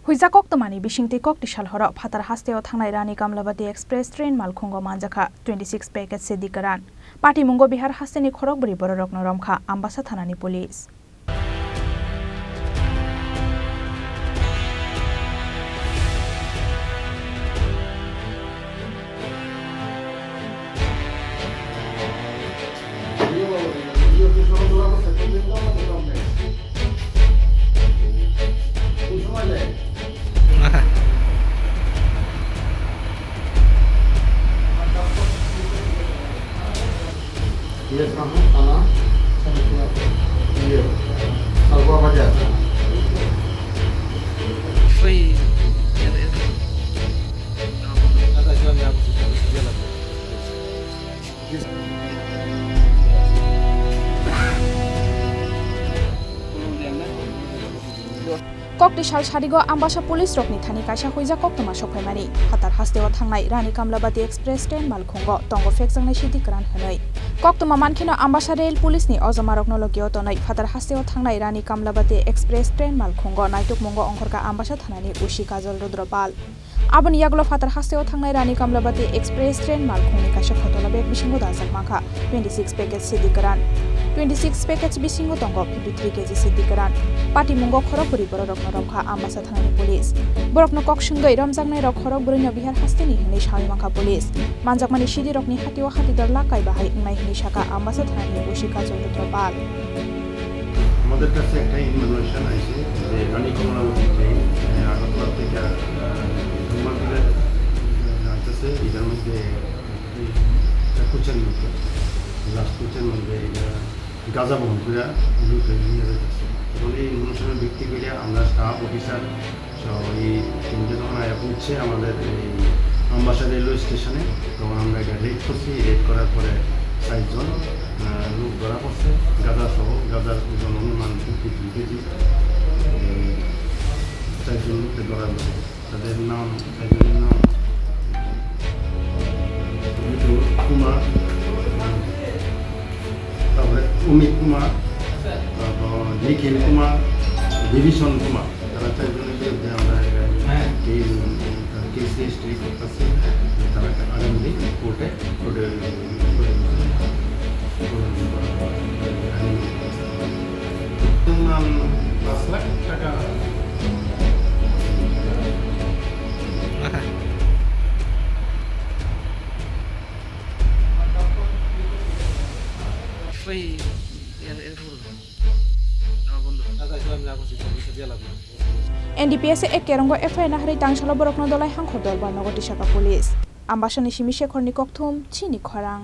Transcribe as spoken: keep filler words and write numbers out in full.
Huijak koktwmani bisingtwi kokti sal horo phatar hasteo thangnai Rani Kamlabati Express train malkhungo manjakha twenty six package sidi kwran. Patimungo Bihar hasteni khorokbwrwi bororokno romkha Ambasa thanani police. Yes, ma'am. Hello. Yes. Salwa Bazar. Free. Kokti sal sarigo Ambasa police rokni thani kaisa huijak koktwma sokphaimani. Phatar hasteo thangnai Rani Kamlabati Express train malkhungo tongo phekjaknai sidi kwran hwnwi. Koktwma mankheno Ambasa rail police ni ojomarokno logio tonwi phatar hasteo thangnai Rani Kamlabati Express train malkhungo naitukmungo ongkhorkha Ambasa thanani O C Kajol Rudra Pal. Aboni yagulo phatar hasteo thangnai Rani Kamlabati Express train malkhungni kaisa photo labyak bisingo dajak mankha twenty six package sidi kwran. Twenty six package bisingo tongo fifty three K G sidi kwran. Patimungo khorokbwrwi bororokno romkha Ambasa thanani police. Borokno kok swngwi romjaknairok khorokbwrwino Bihar hasteni hwnwi sawi mankha police. Manjakmani sidirokni hatio hatidor lak kaiba hai wngnai hwnwi sakha Ambasa thanani O C Kajol Rudra Pal. আমাদের কাছে একটা ইনফরমেশন আছে যে রানী কমলাবতী ট্রেন, আহ, আগরতলা থেকে, আহ, ধুমারপুরে, আহ, যাইতেছে। এটার মধ্যে এই একটা কোচের মধ্যে, লাস্ট কোচের মধ্যে এটা গাঁজা বহন করে লুট হয়ে নিয়ে যাইতেছে। তখন এই ইনফরমেশনের ভিত্তি করে আমরা স্টাফ অফিসার তো এই ট্রেনটা যখন আয়া পৌঁছে আমাদের এই আমবাসা রেলওয়ে স্টেশনে, তখন আমরা এটা রেড করছি। রেড করার পরে চারজন, আহ, লোক ধরা পড়ছে, গাঁজা সহ। গাঁজার ওজন অনুমান ফিফটি থ্রি কেজি। এই চারজন লোককে ধরা পড়ছে। তাদের নাম, চারজনের নাম মিঠু কুমার, তারপরে অমিত কুমার, তারপর নিখিল কুমার, বিভীষণ কুমার। তারা চারজনের বিরুদ্ধে আমরা একটা, হ্যাঁ, কেস, কেস রেজিস্ট্রি করতেছি। তারা আগামী দিন কোর্টে, কোর্টে, কোর্টে, কোর্টে পাঁচ লাখ টাকা। N D P S A Kerongo F I R nahari tangsalo borokno dolai hangkhor dorbar nogo tisaka police. Ambasani simi Shekhorni kokthum, chini khorang.